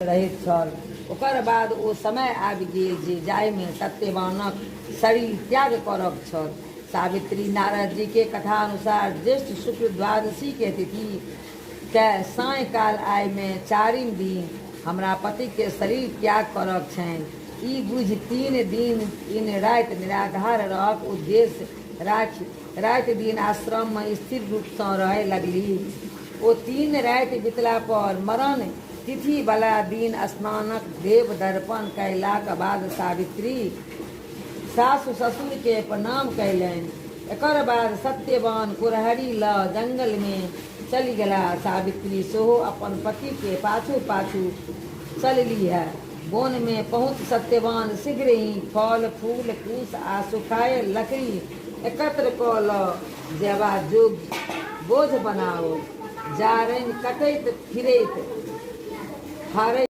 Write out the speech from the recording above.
रहैत छल। ओकर बाद ओ समय आबि गेल जे जाहिमे सत्यवानक शरीर त्याग करक छल। सावित्री नारदजी के कथानुसार ज्येष्ठ शुक्ल द्वादशी के तिथि कए सायंकाल आइ मे चारिम दिन हमरा पति के शरीर त्याग करक छैन ई बुझि तीन दिन तीन राति निराधार रहक उद्देश्य राखि राति दिन आश्रम मे स्थिर रूप सँ रहय लगलीह। ओ तीन राति बितला पर मरण तिथि बला दिन स्नानक देव दर्पण कयलाक बाद सावित्री सासु ससुर केँ प्रणाम कयलनि। एकर बाद सत्यवान कुरहड़ि ल जंगल मे चलि गेलाह। सावित्री सेहो अपन पति के पाछू-पाछू चललीह। बोन मे पहुँच सत्यवान शीघ्रहि फल, फूल, कुश आ सुखायल लकड़ी एकत्र क ल जेबा योग्य बोझ बनाओल। जारनि कटैत फिरैत फाड़ैत।